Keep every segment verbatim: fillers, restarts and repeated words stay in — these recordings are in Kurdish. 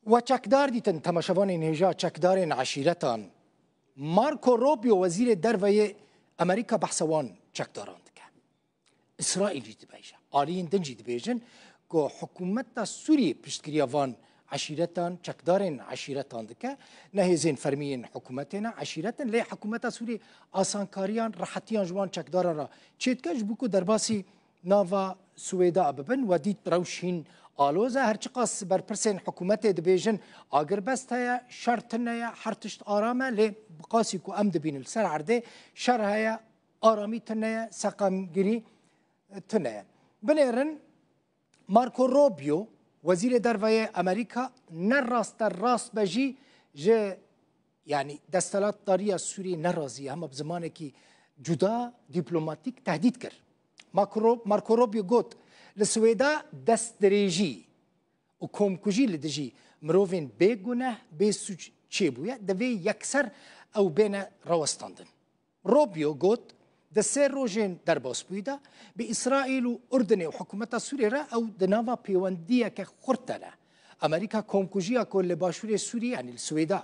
We çekdar dîtin, temaşevanên hêja, çekdarên eşîretan. Marco Rubio, wezîrê derve yê Amerîka, behsa wan çekdaran dike. Îsraîl jî dibêje. Aliyên din jî dibêjin ku hikûmeta Sûriyê piştgiriya van eşîretan, çekdarên eşîretan dike. Ne hêzên fermî yên hikûmetê ne, eşîret in, lê hikûmeta Sûriyê asankariyan, rehetiyan ji wan çekdaran re çêdike, ji bo ku derbasî nava Swêda bibin. We dît rewş hîn aloz e. Her çiqas berpirsên hikûmetê dibêjin agirbest heye, şer tune ye, her tişt aram e, lê bi qasî ku em dibînin li ser erdê şer heye, aramî tune ye, seqemgirî tune ye. Binêrin, Marco Rubio, wezîrê derve yê Amerîka, ne raste rast be jî ji, yanî, desthilatdariya Sûriyê nerazî ye, hema bi zimanekî cuda, dîplomatîk tehdît kir. Marco Ro-, Marco Rubio got, li Swêda destdirêjî û komkujî li dijî mirovên bê guneh, bê sûc çêbûye, divê yekser ew bêne rawestandin. Rubio got, di sê rojên derbasbûyî de bi Îsraîl û Urdunê û hikûmeta Sûriyê re ew di nava pêwendiyeke xurt de ne. Amerîka komkujiya ku li başûrê Sûriyê, yanî li Swêda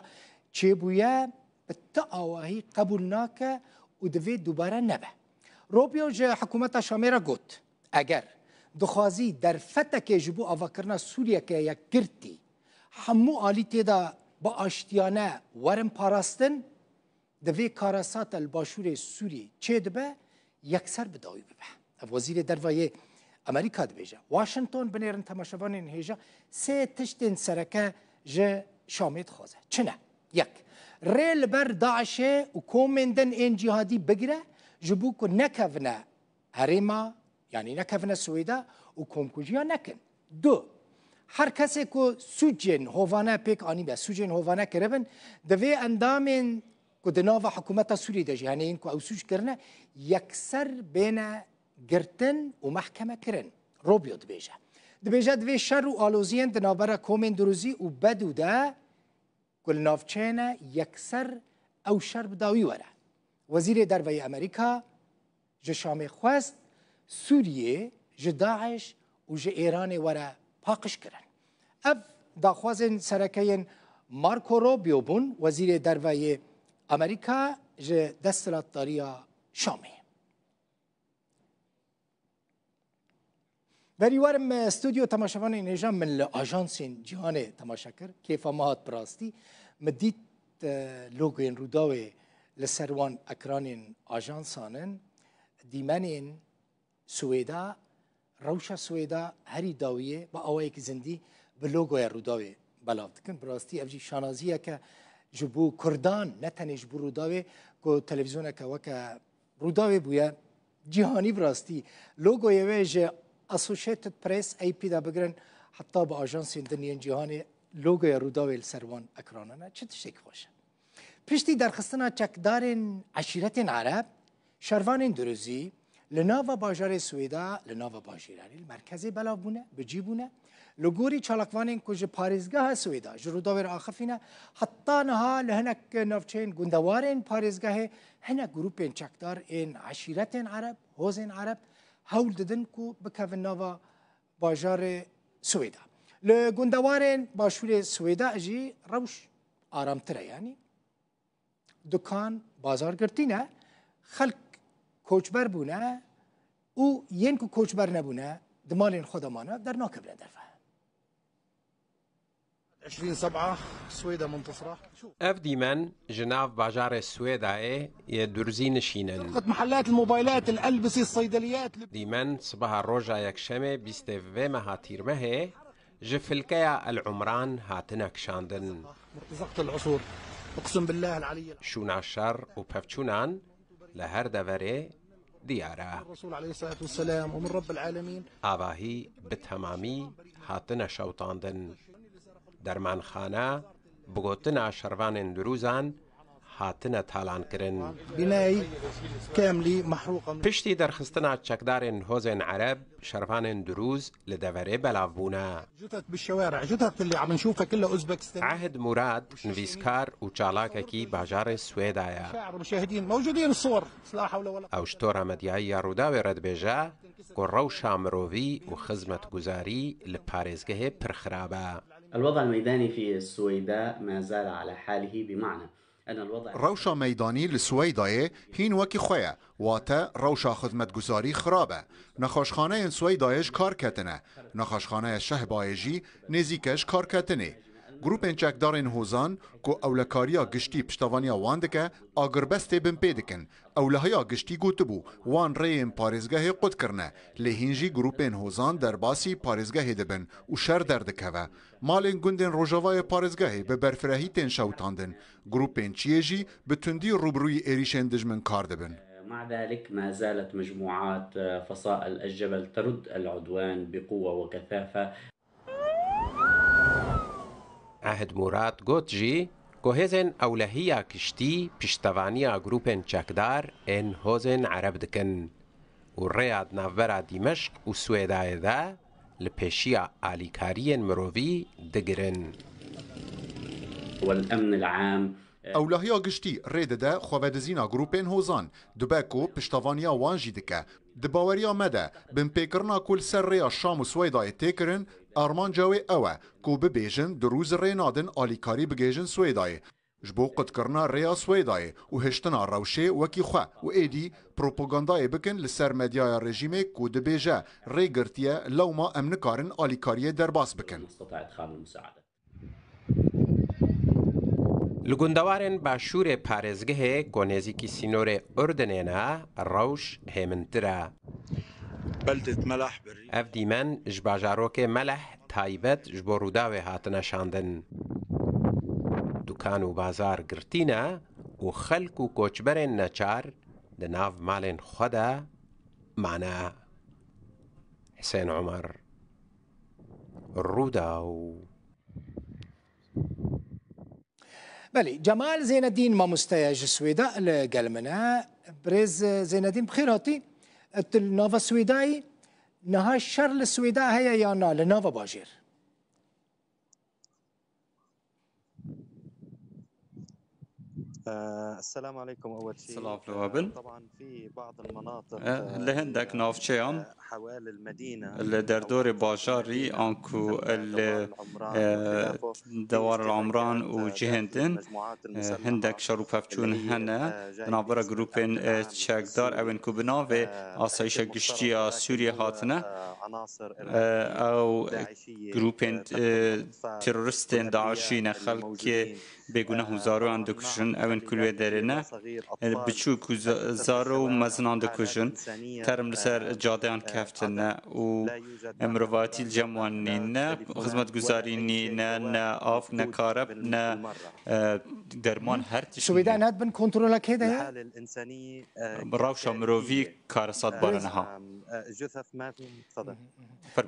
çêbûye, bi ti awahî qebûl nake û divê dubare nebe. Rubio ji hikûmeta Şamê re got, eger dixwazî derfetekê ji bo avakirina Sûriyeke yekgirtî hemû alî tê de bi aştiyane werin parastin, divê karasata li başûrê Sûriyê çêdibe, yekser bi dawî bibe. Ev wezîrê derve yê Amerîka dibêje. Washington, binêrin temaşevanên hêja, sê tiştên sereke ji Şamê dixwaze. Çi ne? Yek, rê li ber DAIŞê û komên din ên cîhadî bigire, ji bo ku nekevine herêma, yanî nekevine Swêda û komkujiya nekin. Du, her kesê ku sûcên hovane pêk anîbe, sûcên hovane kiribin, divê endamên ku di nava hikûmeta Sûriyê de jî hene yên ku ew sûc kirine, yekser bêne girtin û mehkeme kirin. Rubio dibêje. Dibêje divê şer û aloziyên di navbera komên Duruzî û Bedû de ku li navçeyê ne, yekser ew şer bi dawî were. Wezîrê Derve yê Amerîka ji Şamê xwest Sûriyê ji DAIŞ û ji Êranê were paqijkirin. Ev daxwazên sereke yên Marco Rubio bûn, Wezîrê Derve yê Amerîka ji desthilatdariya Şamê. Berî werim, e, stûdyo, temaşevanên hêja, min li ajansên cîhanê temaşe kir. Kêfa me hat bi rastî. Min dît, e, logoyên Rûdawê li ser wan ekranên ajansan in. Dîmenên Swêda, rewşa Swêda herî dawiyê bi awayekî zindî bi logoya Rûdawê belav dikin. Bi rastî ev jî şanaziyeke ji bo Kurdan, ne tenê ji bo Rûdawê, ku televîzyoneke weke Rûdawê bûye cîhanî, bi rastî logoyê wê ji Associated Press, A P de bigirin, heta bi ajansên din yên cîhanê logoya Rûdawê li ser wan ekranan e. Çi tiştekî xweş e. Piştî derxistina çekdarên eşîretên Ereb, şervanên Duruzî li nava bajarê Swêda, li nava bajêranê, li merkezê belav bûne, bi cî bûne. Li gorî çalakvanên ku ji parêzgeha Swêda ji Rûdawê re axifîne, heta niha li hinek navçeyên gundewarên parêzgehê hinek grûpên çekdar ên eşîretên Ereb, hozên Ereb hewl didin ku bikevin nava bajarê Swêda. Li gundewarên başûrê Swêda jî rewş aramtir e, yanî dukan, bazar girtî ne, xelk koçber bûne û yên ku koçber nebûne, di malên xwe de mane, dernakevine derve. عشرين سبعة، سويدا منتصرة. Ev dîmen ji nav bajarê Swêdayê yê Durzî nişînin. سرقة محلات الموبايلات، الألبسة، الصيدليات. Dîmen sibeha roja Yekşemê bîstê vê meha Tîrmehê ji filkeya El Umran hatine kişandin. مرتزقة العصور. أقسم بالله العلي العظيم. Şûna şer û pevçûnan li her deverê diyar e. الرسول عليه الصلاة والسلام ومن رب العالمين. Avahî bi temamî hatine şewitandin. Dermanxane, bi gotina şervanên Durûzan, hatine talankirin. بناي كاملة محروقة. Piştî derxistina çekdarên hozên Ereb, şervanên Durûz li deverê belav bûne. جثث بالشوارع، جثث اللي عم نشوفها كلها أوزبكستان. Ehd Murad, nivîskar û çalakekî bajarê Swêda ye. شاعر مشاهدين موجودين الصور، لا حول ولا قوة. Ew ji tora medyayî ya Rûdawê re dibêje ku rewşa mirovî û xizmetguzarî li parêzgehê pir xirab e. الوضع الميداني في السويداء ما زال على حاله، بمعنى أن الوضع Rewşa meydanî li Swêdayê hîn wekî xwe ye, wate rewşa xizmetguzarî xirab e. Nexweşxaneyên Swêdayê ji kar ketine. Nexweşxaneya Şehbayê jî nêzîk e ji kar ketinê. Grûpên çekdarên hozan ku ewlekariya giştî piştevaniya wan dike, agirbestê binpê dikin. Ewlehiya giştî gotibû, wan rêyên parêzgehê qut kirine, lê hîn jî grûpên hozan derbasî parêzgehê dibin û şer derdikeve. Malên gundên rojavayê parêzgehê bi berfirehî tên şewitandin. Grûpên çiyê jî bi tundî rûbirûyî êrîşên dijmin kar dibin. مع ذلك ما زالت مجموعات فصائل الجبل ترد العدوان بقوة وكثافة. Ehd Murad got jî ku hêzên ewlehiya giştî piştevaniya grûpên çekdar ên hozên Ereb dikin û rêya di navbera Dîmeşq û Swêdayê de li pêşiya alîkariyên mirovî digirin. والأمن العام Ewlehiya giştî rê dide xwevedizîna grûpên hozan, dibe ku piştevaniya wan jî dike. Di baweriya me de, binpêkirina ku li ser rêya Şam û Swêdayê tê kirin, armanca wê ew e ku bibêjin du rûz rê nadin alîkarî bigihêjin Swêdayê. Ji bo qutkirina rêya Swêdayê û hiştina rewşê wekî xwe û êdî propagandayê bikin li ser medyaya rejîmê ku dibêje rê girtiye, lewma em nikarin alîkariyê derbas bikin. نستطيع إدخال المساعدة. Li gundewarên başûrê parêzgehê ku nêzîkî sînorê Urdinê ne, rewş hêmintir e. بلدة ملح بالريف. Ev dîmen ji bajarokê Meleh taybet ji bo Rûdawê hatine şandin. Dukan û bazar girtî ne û xelk û koçberên neçar di nav malên xwe de mane. Hisên Omer, Rûdaw. Belê, Cemal Zeynedîn mamoste ye ji Swêda, li gel min e. Birêz Zeynedîn, bi xêr hatî. Tu li nava Swêdayî, niha şer li Swêda heye ya na, li nava bajêr? السلام عليكم. أول شيء، Silav li we bin. طبعا في بعض المناطق، Eh, li hindek navçeyan، حوالي المدينة، li derdorê bajarî، anku li، eh, Dewar el Umran û cihên din، eh، hindek şer û pevçûn hene، di navbera grûpên، eh، çekdar، ew ên ku bi navê Asayişa Giştî ya Sûriyê hatine، eh، ew grûpên، eh، teroristên DAIŞî ne، xelkê bêguneh û zaroyan dikujin, ew ên ku li wê derê ne، eh، biçûk û za-، zaro û mezinan dikujin، term li ser cadeyan keftine û mirovatî li cem wan nîne، xizmetguzarî nîne، ne av، ne kareb، ne، eh، derman، her tişt Swêda nîne. Net bin kontrola kê de ye? Rewşa mirovî karesat bare niha.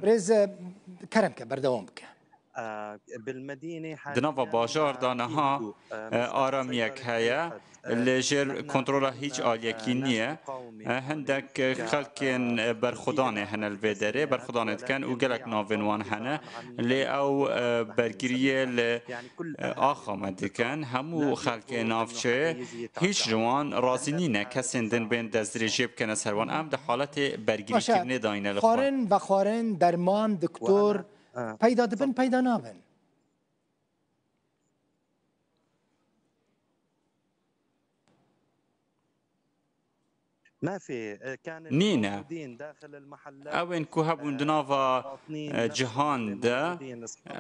Birêz, eh, kerem ke, berdewam bike. Di nava bajar de niha، eh، aramiyek heye. Li jêr kontrola hîç aliyekî niye. Eh، hindek، eh، xelkên، eh، berxwedanê hene li vê derê. Berxwedanê dikin û gelek navên wan hene. Lê ew، eh، bergiriyê li، eh، axa me dikin. Hemû xelkê navçeyê hîç ji wan razî nîne kesên din bên destdirêjiyê bikene ser wan. Em di haletê bergirîkirinê dayîne li xwe. Xwarin, vexwarin, derman, doktor peyda dibin, peyda nabin. Nîne. Ew ên ku hebûn di nava، eh، cihan de،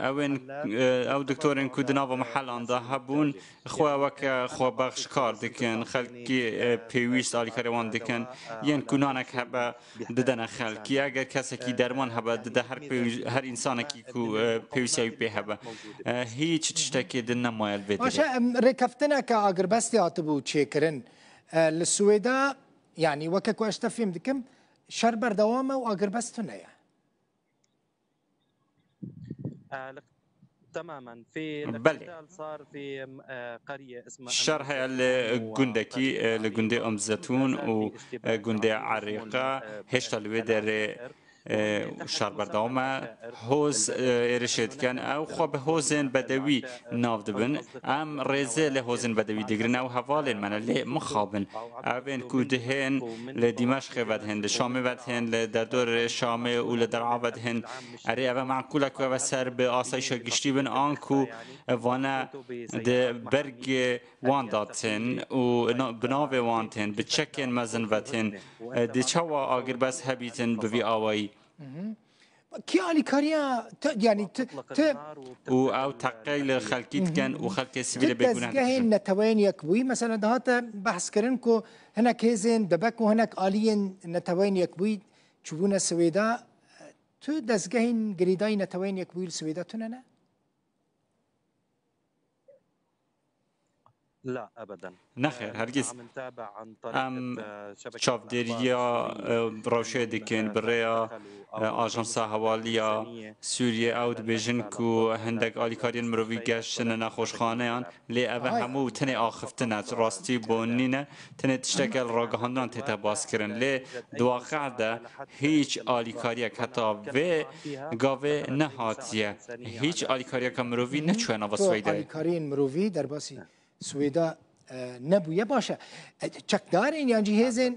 ew ên، eh، ew doktorên ku di nava mehelan de hebûn، xwe weke xwebexş kar dikin، xelkî، eh، pêwîst alîkarê wan dikin، yên ku nanek hebe didene xelkî. Eger kesekî derman hebe dide her pêwî-، her însanekî ku، eh، pêwîstiya wî pê hebe. Eh، hîç tiştekê din nemaye li vê derê. Baş e, em, rêkeftineke agirbestê hatibû çêkirin. Eh, li Swêda, yanî weke ku ez te fêm dikim, şer berdewam e û agirbest tune ye. Belê. Şer heye li gundekî، li gundê Umzetûn û، eh، gundê Erîqe، hêşta li wê derê، E, şer berdewam e. Hoz, e, êrişê dikin. Ew xwe bi hozên bedewî nav dibin. Em rêzê li hozên bedewî digirin. Ew hevalên me ne, lê mixabin. Evên ku dihên li Dîmeşqê vedihên, li Şamê vedihên, li derdorê Şamê û li Der'a vedihên. Erê, ev e meqûl e ku ev e ser bi asayişa giştî bin, an ku vane di bergê wan de tên û na-, bi navê wan tên, bi çekên mezin ve tên. E, dê çawa agirbest hebîtin bi vî awayî? Kî alîkariya te, yanî ti, ti, Û ew teqey li xelkî dikin û xelkê sivîlê ti bêgûneh dezgehên dikişin. Neteweyên Yekbûyî, mesela, dihate behs kirin ku hinek hêzên dibe ku hinek aliyên Neteweyên Yekbûyî çûbûne Swêda, tu dezgehên girêdayî Neteweyên Yekbûyî li Swêda tune ne? Nexêr, hergiz. Em çavdêriya, e, rewşê dikin bi rêya, e, Ajansa Hewaliya Sûriyê. Ew dibêjin ku hindek alîkariyên mirovî geştine nexweşxaneyan, lê ev e hemû tenê axiftin e, rastî bo nîne, tenê tişteke li ragihandinan tête baskirin. Lê di waqe de hîç alîkariyek heta vê gavê nehatiye. Hîç alîkariyeka mirovî neçûye nava Swêdê. Alîkariyên mirovî derbasî Swêda, e, nebûye. Baş e. E, çekdarên yan jî hêzên,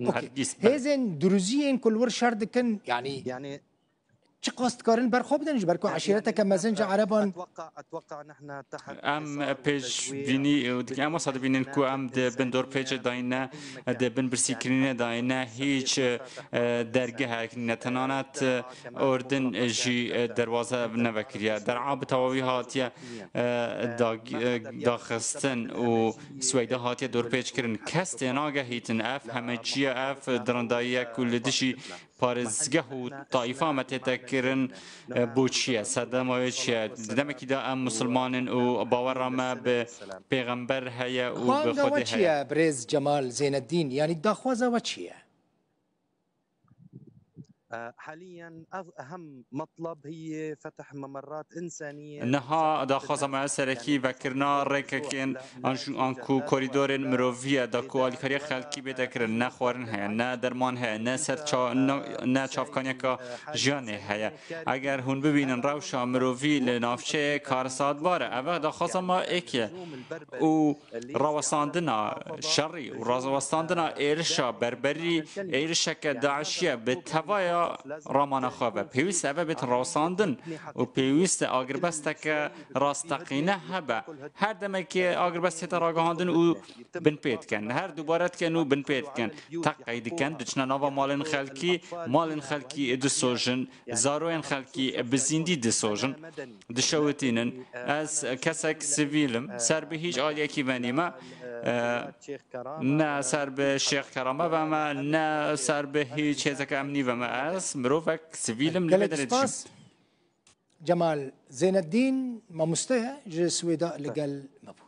okey. Hêzên duruziyên ku li wir şer dikin, yanî çiqas dikarin ber xwe bidin ji ber ku eşîreteke mezin ji Ereban. Em pêşbînî dikin, em wisa dibînin ku em di bin dorpêçê dayîne, di bin birsîkirinê dayîne, hîç, e, dergehek ne, tenanet, e, ordin jî, e, derwaze nevekiriye. Der'a bi tewawî hatiye, e, dag-, e, daxistin û Sweyde hatiye dorpêçkirin. Kes tênagehîtin. Ev heme çi ye, ev dirindayî ye ku li dijî parêzgeh û taîfa me tête kirin, e, bo çi ye? Sedema wê çi ye? Di demekî de em misilman in û bawera me bi pêxember heye û bi Xwedê heye. Xwanga we çi ye, birêz Cemal Zeyneddîn? Yanî daxwaza we çi ye? Niha daxwaza me serekî vekirina rêkekên an jî an ku korîdorên mirovî ye, da ku alîkariya xelkî bête kirin, ne xwarin heye, ne derman heye, ne ser ça-, ne, ne çavkaniyeka jiyanê heye. Eger hûn bibînin rewşa mirovî li navçeyê karesatbar e, ev e daxwaza me êk ye. Û rawestandina şerî û rawestandina êrişa berberî, êrişeke DAIŞiye bi tevaya ramana xwe ve. Pêwîst e ev bêtin rawestandin û pêwîst e agirbesteke rasteqîne hebe. Her demekê agirbest tête ragihandin û binpê dikin. Her dubare dikin û binpê dikin. Teqey dikin, diçine nava malên xelkî, malên xelkî disojin. Zaroyên xelkî bi zîndî disojin, dişewitînin. Ez kesek sivîl im, ser bi hîç aliyekî ve nîme. E, ne ser bi Şêx Kerame ve me, ne ser bi hîç hêzeke emnî ve me. Ez mirovek sivîl im, li vê derê dijîm. Gelek spas. Cemal Zeyneddîn, mamoste ye, ji Swêda li gel me bû.